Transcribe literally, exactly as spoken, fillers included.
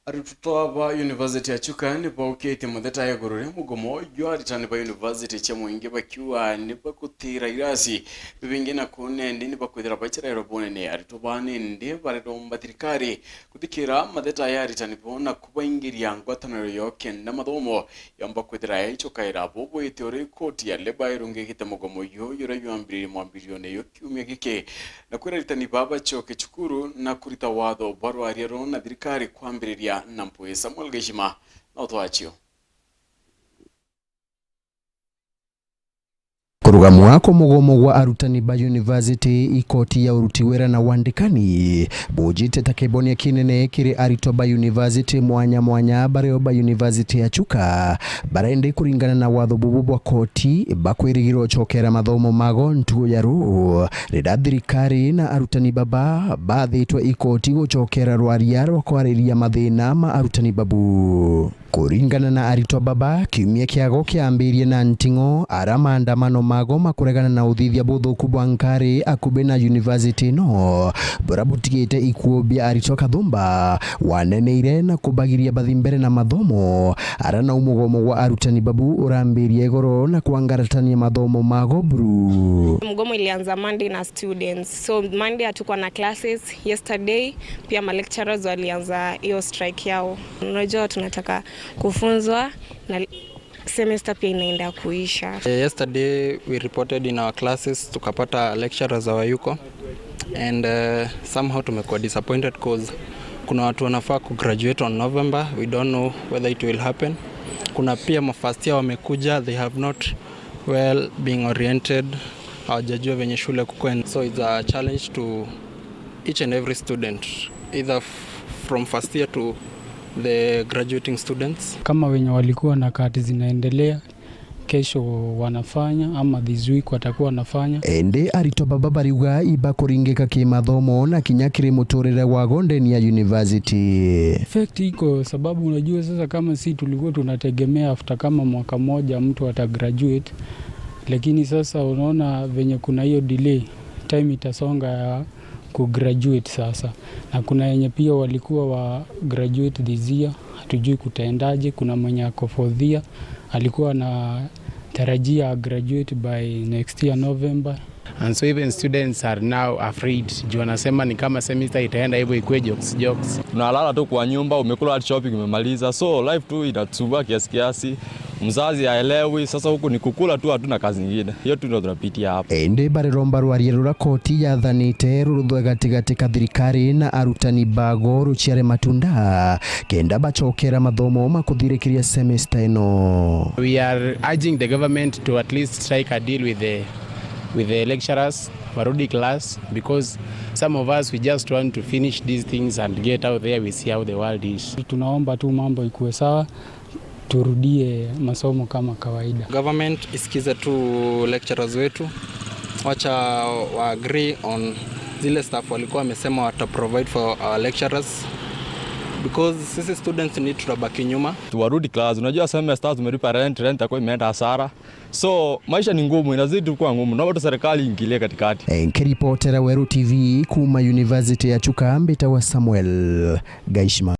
Arutwa ba University ya Chuka ni baukitie mutheta iguru ria mugomo jwa aritani ba university cia mwingi bakiuga ni bagutira irasi bibingi na kunendi ni bakwithira bacerairwa bunene. Arutwa ba nindi bariromba thirikari kuthikira matheta ya aritani bo na kubaingiria ngwataniro yo kenda mathomo yomba kwithira icokaira bo bwite uri koti ya Labour irungikite mugomo yo yura yambiririe mwambirione yo kiumia giki na kwira aritani baba bacoke cukuru na kurita watho bwa rwaria rwo na thirikari kwambiriria na mpwi. Samuel Gishima na utwacio. Kurugamwa kwa mugomo gwa arutani ba university ikoti ya uruti wira na wandikani bujite ta kibonia kinene kiri aritwa ba university mwanya mwanya bario ba university ya Chuka barenda kuringana na watho bubu bwa koti bakwirigirwa gucokera mathomo mago ntugu ya ruu. Riria thirikari na arutani baba bathitwe ikoti gucokera rwaria rwa kwariria mathina ma arutani babu. Kuringana na aritwa baba, kiumia kiago kiambirie na nting'o, ara maandamano mago makuregana na uthithia buthuku bwa nkari akubi na university ino, bura butigite ikuo bia aritwa kathumba, waneneire na kubagiria bathi mbere na mathomo, ara nau mugomo gwa arutani babu urambirie igoro na kwangaratania mathomo mago buru. Mgomo ilianza Monday na students. So Monday hatukuwa na classes, yesterday pia ma lecturers walianza hiyo strike yao. Unajua tunataka kufunzwa na semester pia inaenda kuisha. Eh, yesterday we reported in our classes, tukapata lecturers hawayuko. And, uh, somehow tumekuwa disappointed 'cause kuna watu wanafaa ku graduate on November. We don't know whether it will happen. Kuna pia ma first year wamekuja, they have not well being oriented, hawajajua venye shule kukwenda. So it's a challenge to each and every student, either f-, from first year to the graduating students. Kama wenye walikuwa na kati zinaendelea, kesho wanafanya ama this week watakuwa wanafanya. Indi aritwa baba bariuga ibakuringika kimathomo na kinya kiri muturire wa go ndeni ya university. Effect iko sababu unajua sasa kama si tulikuwa tunategemea after kama mwaka moja mtu ata graduate, lakini sasa unaona venye kuna hiyo delay, time itasonga ya ku graduate sasa. Na kuna yenye pia walikuwa wa graduate this year, hatujui kutaendaje. Kuna mwenye ako fourth year, alikuwa anatarajia graduate by next year November. And so even students are now afraid. Juu wanasema ni kama semester itaenda hivyo ikue jokes, jokes. Unalala tu kwa nyumba, umekula hadi shopping umemaliza. So life tu inatusumbua kiasi kiasi. Mzazi haelewi, sasa huku ni kukula tu, hatuna kazi nyingine. Hiyo tu ndio tunapitia hapa. Indi bariromba rwaria rura koti yathanite ruruthwe gatigati ka thirikari na arutani bago ruciare matunda, kenda bacokera mathomo ma kuthirikiria semester ino. We are urging the government to at least strike a deal with the, with the lecturers, warudi class, because some of us, we just want to finish these things and get out there, we see how the world is. Tunaomba tu mambo ikue sawa, turudie masomo kama kawaida. Government isikize tu lecturers wetu, wacha wa agree on zile stuff walikuwa wamesema wata provide for our lecturers, because sisi students ni tutabaki nyuma. Tuwarudi class. Unajua semester tumelipa rent, rent itakuwa imeenda hasara. So maisha ni ngumu, inazidi kuwa ngumu. Naomba tu serikali iingilie katikati. Eh, nkiripotera Weru T V kuma University ya Chuka, mbitagwa Samuel Gaishima.